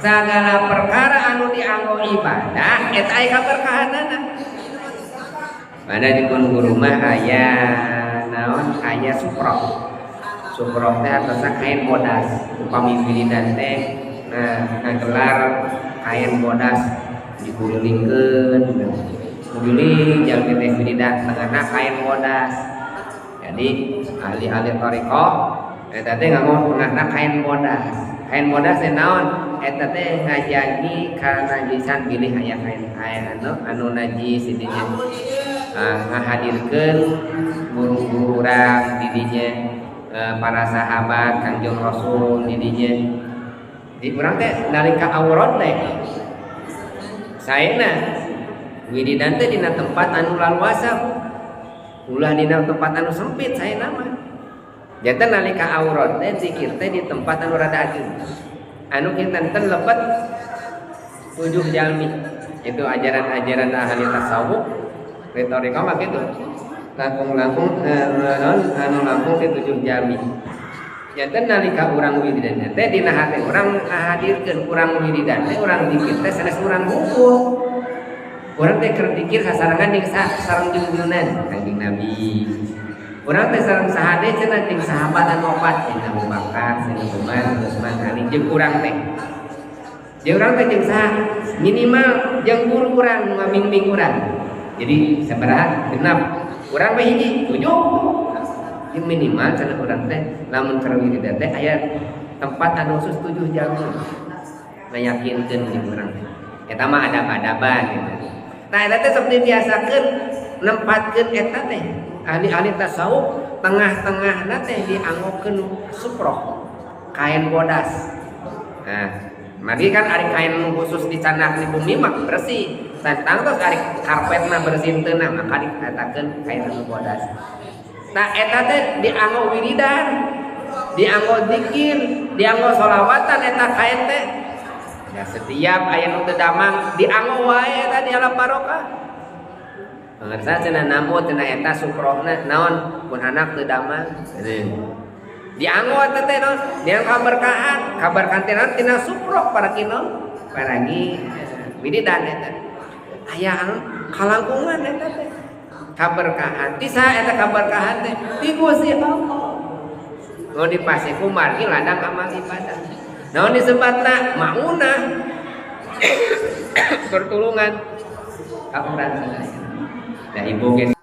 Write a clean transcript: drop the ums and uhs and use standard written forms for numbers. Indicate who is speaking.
Speaker 1: Sagala perkara anu dianggo ibadah eta aya kaberkahanana. Mana di pun guru mah aya naon aya suproh. Suproh teh atasna kain bodas. Upami wiridan teh nah ngagelar kain bodas dikulilingkeun. Guling jalmi teh wiridan tengahna kain bodas. Jadi ahli-ahli thariqah eta teh nganggo tengahna kain bodas. Kain bodas teh naon? Eta teh ngajagi kanajisan bilih aya kain anu najis didinya. Ngahadirkeun guru-guru urang didinya, para sahabat Kangjeng Rasul didinya. Di urang teh nalika aurat teh saena wiridan teh dina tempat anu laluasa, ulah dina tempat anu sempit saena mah. Janten nalika aurat teh zikir teh di tempat anu rada ageung. Anu kinten lebet 7 jalmi. Itu ajaran-ajaran ahli tasawuf retorika mah kitu. Langkung-langkung anu langkung teh 7 jalmi. Janten nalika urang wiridan teh dina hate urang ngahadirkeun urang wiridan teh urang zikir teh sanes urang hukum. Urang teh keur zikir sasarengan jeung sareng junjunan Kangjeng Nabi. Urang teh sareng sahade cenah jeung sahabat anu opat, jeung Abu Bakar, Sayyidina Umar, Utsman, Ali jeung urang teh. Jeung urang teh jeung saha? Minimal jeung guru urang nu ngabimbing urang. Jadi sabaraha genap. Urang mah hiji 7. Jeung minimal cenah urang teh lamun keur wiridan teh aya tempat anu khusus 7 jalmi. Ngayakinkeun jeung urang teh. Eta mah adab-adaban gitu. Nah eta teh sok dibiasakeun nempatkeun eta teh ahli-ahli tasawuf tengah-tengahna teh dianggokeun suproh kain bodas. Nah, mari kan ari kain khusus dicandak di bumi mah bersih. Tantang tos ari karpetna bersih teu na maka dikatakeun kain anu bodas. Nah eta teh dianggo wiridan, dianggo zikir, dianggo sholawatan eta kain teh. Ya setiap aya nu teu damang dianggo wae eta di alam barokah. Pangersa cenah namu cenah eta suprohna naon pun anak teu damang. Dianggo eta teh naon? Dianggo kaberkahan, kaberkahan teh naon tina suproh para kino, paragi wiridan eta. Aya anu kalangkungan eta teh. Kaberkahan ti saha eta kaberkahan teh? Ti Gusti Allah. Nu dipasih ku margi ladang amal ibadah. Naon disebatna maunah pertulungan ka urang sadaya. Nah ibu geus